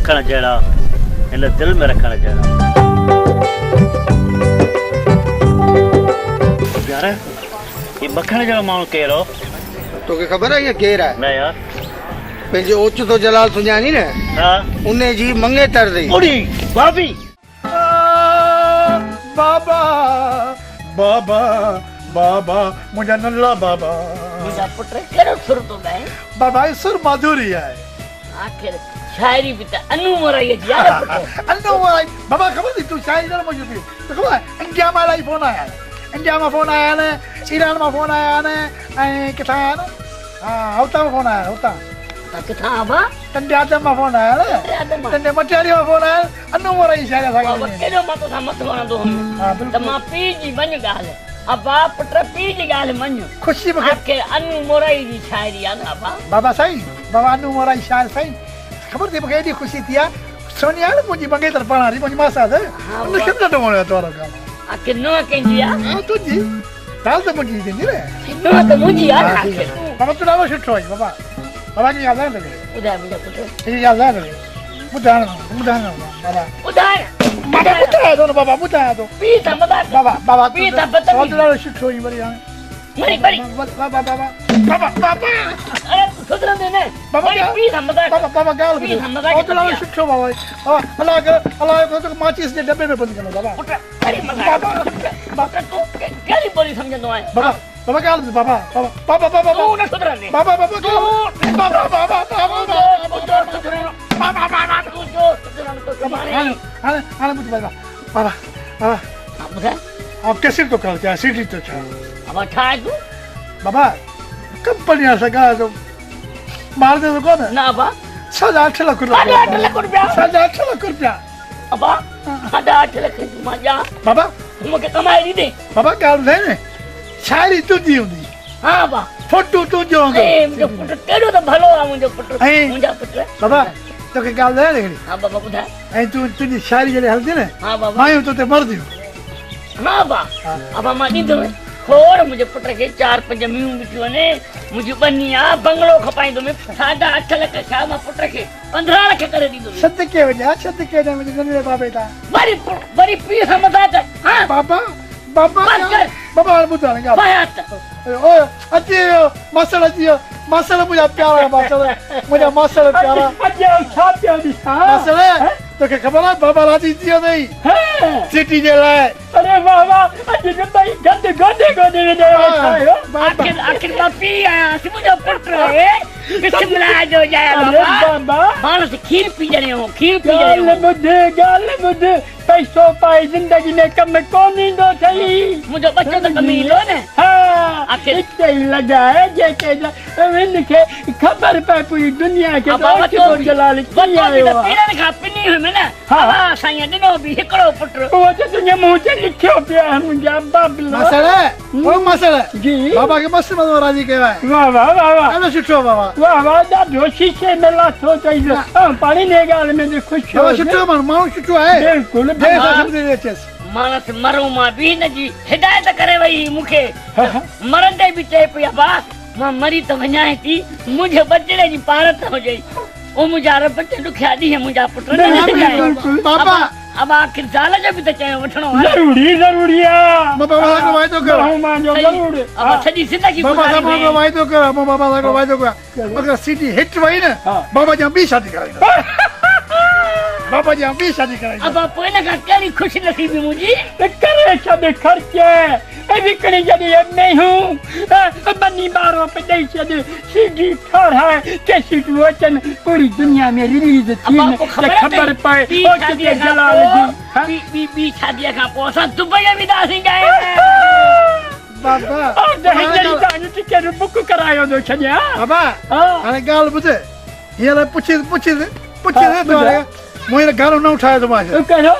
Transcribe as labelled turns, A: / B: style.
A: مکڻ جهڙا هن دل ۾ رکڻ جهڙا. يار هي مکڻ جهڙو ماڻهو ڪير هو؟
B: توکي خبر آهي هي ڪير آهي؟
A: نه يار.
B: پنهنجي اوچتو جلال سڃاڻين نه؟
A: ها.
B: انهي جي مڱيتر اٿئي.
A: اڙي بابي!
C: بابا بابا بابا منهنجا ننڍڙا بابا.
D: منهنجا پٽ ڪهڙو سر ٿو ڳائين؟
C: بابا هي سر ماڌوري آهي.
D: آخر شاعري به ته انو مورائيء جي آهي نه پٽ.
C: انو مورائي بابا خبر اٿئي تون شاعري ڏاڍو مشهور ٿي توکي خبر آهي انڊيا مان الاهي فون آيا آهن انڊيا مان فون آيا آهن ايران مان فون آيا آهن ۽ ڪٿان آيا آهن ها هتان به فون آيا آهن هتان.
D: ڪٿان ابا؟
C: ٽنڊي آدم مان فون آيا آهن ٽنڊي مٽياري مان فون آيا آهن انو مورائي شاعري اسان کي
D: بابا ڪيڏو مان توسان مٿو هڻندو هوم ته مان پيء جي مڃ ڳالهه ابا پٽ پيء جي ڳالهه مڃ
C: خوشي مونکي
D: آخر انو مورائي جي شاعري آ نه ابا.
C: بابا سائين بابا انو مورائي شاعر سائين خبر اٿئي مونکي ايڏي خوشي ٿي آ سونيا آهي نه منهنجي مڱيتر پاڻ واري منهنجي ماسات ان کي به ڏاڍو وڻيو آ تنهنجو گانو.
D: آخر نونهن ڪنهن جي آ؟
C: ها تنهنجي ڳالهه ته منهنجي ٿيندي نه.
D: نونهن ته منهنجي آ نه آخر.
C: بابا تون ڏاڍو سٺو آهين بابا بابا هڪڙي ڳالهه ٻڌايان توکي.
D: ٻڌاء منهنجا پٽ.
C: هڪڙي ڳالهه ٻڌايان توکي. ٻڌائڻ ٻڌائڻ بابا.
D: ٻڌاء.
C: بابا ٻڌايان ٿو نه بابا ٻڌايان ٿو.
D: پيء سان مذاق.
C: بابا بابا
D: پيء سان بدتميزي.
C: تون ڏاڍو سٺو آهين وري هاڻي.
D: مري مري.
C: بابا بابا بابا بابا.
D: اڙي تون سڌرندين نه.
C: بابا
D: وري پيء سان مذاق.
C: بابا بابا ڳالهه
D: پيء سان مذاق.
C: ٻڌ. ڏاڍو سٺو بابا بابا الله ڪري الله ڪري توکي ماچيس جي ڊٻي ۾ بند ڪندو بابا.
D: پٽ وري مذاق.
C: بابا
D: تون ڪهڙي ٻولي سمجهندو آهين.
C: بابا بابا ڳالهه ٻڌ بابا بابا بابا بابا.
D: تون نه سڌرندين.
C: بابا بابا ڳالهه بابا بابا بابا
D: تون جو سڌرڻ
C: بابا بابا
D: تون جو سڌرڻ تو سڀاڻي.
C: هاڻي هاڻي هاڻي ٻڌ بابا بابا بابا.
D: ها ٻڌاء.
C: ها ڪيسٽ ٿو ڪرڻ چاهيان سي ڊي ٿو ٺاهيان.
D: بابا ٺاهه تون.
C: بابا ڪمپني وارن سان ڳالهايان ٿو مارجي ٿو ڪونه.
D: نه ابا.
C: ساڍا اٺ لک روپيا.
D: ساڍا اٺ لک روپيا.
C: ساڍا اٺ لک روپيا.
D: ابا ساڍا اٺ لک مان ڏيان.
C: بابا
D: تون مونکي ڪمائي ڏيندين.
C: بابا ڳالهه ٻڌائين نه شاعري تنهنجي هوندي.
D: ها ابا.
C: فوٽو تنهنجو هوندو.
D: اي منهنجو پٽ ڪيڏو ته ڀلو آ منهنجو پٽ. منهنجا پٽ.
C: بابا توکي ڳالهه ٻڌايان هڪڙي.
D: ها بابا ٻڌاء.
C: ۽ تون تنهنجي شاعري جڏهن هلندي نه.
D: ها بابا.
C: مايون تو تي مرنديون.
D: ها ابا. ابا مان ڏيندم کوڙ منهنجي پٽ کي چار پنج مينهون مٺيون آهن منهنجي ٻني آ بنگلو کپائيندم ساڍا اٺ لک ڇا مان پٽ کي 15 لک ڪري ڏيندم.
C: صدقي وڃان صدقي وڃان منهنجي ننڍڙي بابي تان.
D: وري وري پيء سان مذاق ها.
C: بابا بابا
D: بس ڪر.
C: بابا هاڻي ٻڌ هاڻي ڳالهه.
D: واهيات.
C: اوء اچي ويو ماسڙ اچي ويو ماسڙ منهنجا پيارا ماسڙ منهنجا ماسڙ پيارا.
E: اڄ آئون ڇا پيو ڏسان.
C: ماسڙ توکي خبر آهي بابا راضي ٿي ويو اٿئي سٽي جي لاء.
E: اري واه واه اڄ ته ٻئي گڏ گوڏي گوڏي ۾ ڏيئي ويٺا آهيو.
D: آخر آخر مان پيء آهيان منهنجو پٽ آهي بسم الله جو ڄايل
E: بابا
D: ماڻس کير پي ڄڻيو هو کير پي ڄڻيو
E: ڳالهه ٻڌ ڳالهه ٻڌ پئسو پائي زندگي ۾ ڪم ڪونه ايندو اٿئي.
D: منهنجو ٻچو ته ڪم ايندو نه.
E: ها اتي ئي لڳاء جيڪي هن کي خبر پئي پوري دنيا کي ته اوچتو جلال ڪيئن آيو آهي.
D: پيرن کان پني هيم نه الله سائين ڏنو به هڪڙو پٽ.
E: اهو ته تنهنجي منهن تي لکيو پيو آهي منهنجا بابلا.
C: ماسڙ او ماسڙ
E: جي
C: بابا کي مست مزو راضي ڪيو آهي.
E: واه واه واه واه
C: ڏاڍو سٺو بابا.
E: واه واه ڏاڍو شيشي ۾ لاٿو اٿئي آئون پاڻ انهيء ڳالهه ۾ به خوش
C: بابا
E: هوس.
C: سٺو ماڻهو ماڻهو سٺو آهي.
E: بلڪل
C: دير سان سمجهه ۾ اچيس.
D: ماڻس مرون مان به هن جي هدايت ڪري وئي هئي مون کي ته مرندي به چئي پئي ابا مان مري ته وڃانء ٿي منهنجي ٻچڙي جي پارت هجئي او منهنجا رب ته ڏکيا ڏينهن منهنجا پٽ نه ڏسجانء.
C: بابا
D: ابا آخر زال جو به ته چيو وٺڻو آهي.
E: ضروري ضروري آ.
C: مان بابا سان هڪڙو واعدو ڪيو آهي.
E: مان جو ضرور.
D: ابا سڄي زندگي
C: بابا
D: گذاري
C: سان مان هڪڙو
D: وئين.
C: واعدو ڪيو آهي. مان بابا سان هڪڙو واعدو ڪيو آهي. اگر سي ڊي هٽ وئي نه بابا جي آئون ٻي شادي ڪرائيندس. بابا جي آئون ٻي شادي ڪرائيندس.
D: ابا پوء ان کان ڪهڙي خوش نصيبي منهنجي.
E: ڪري ڇڏ خرچ. ۽ وڪڻي جڏهن اهي مينهون ٻني ٻارو به ڏئي ڇڏ، سي ڊي ٺهرائي ڪيسيٽون اچن پوري دنيا ۾ رليز ٿين ته خبر پئي اوچتي جلال جي.
D: ٻي ٻي شاديء کان پوء اسان دبئي وينداسين ڳائڻ.
C: بابا
E: هينئر ئي توهان جون ٽڪيٽون بڪ ڪرايو ٿو ڇڏيان.
C: بابا هاڻي ڳالهه ٻڌ هينئر پڇيس پڇيس پڇيس مون هينئر گانو نئون ٺاهيو ٿو مانس.
E: ڪهڙو؟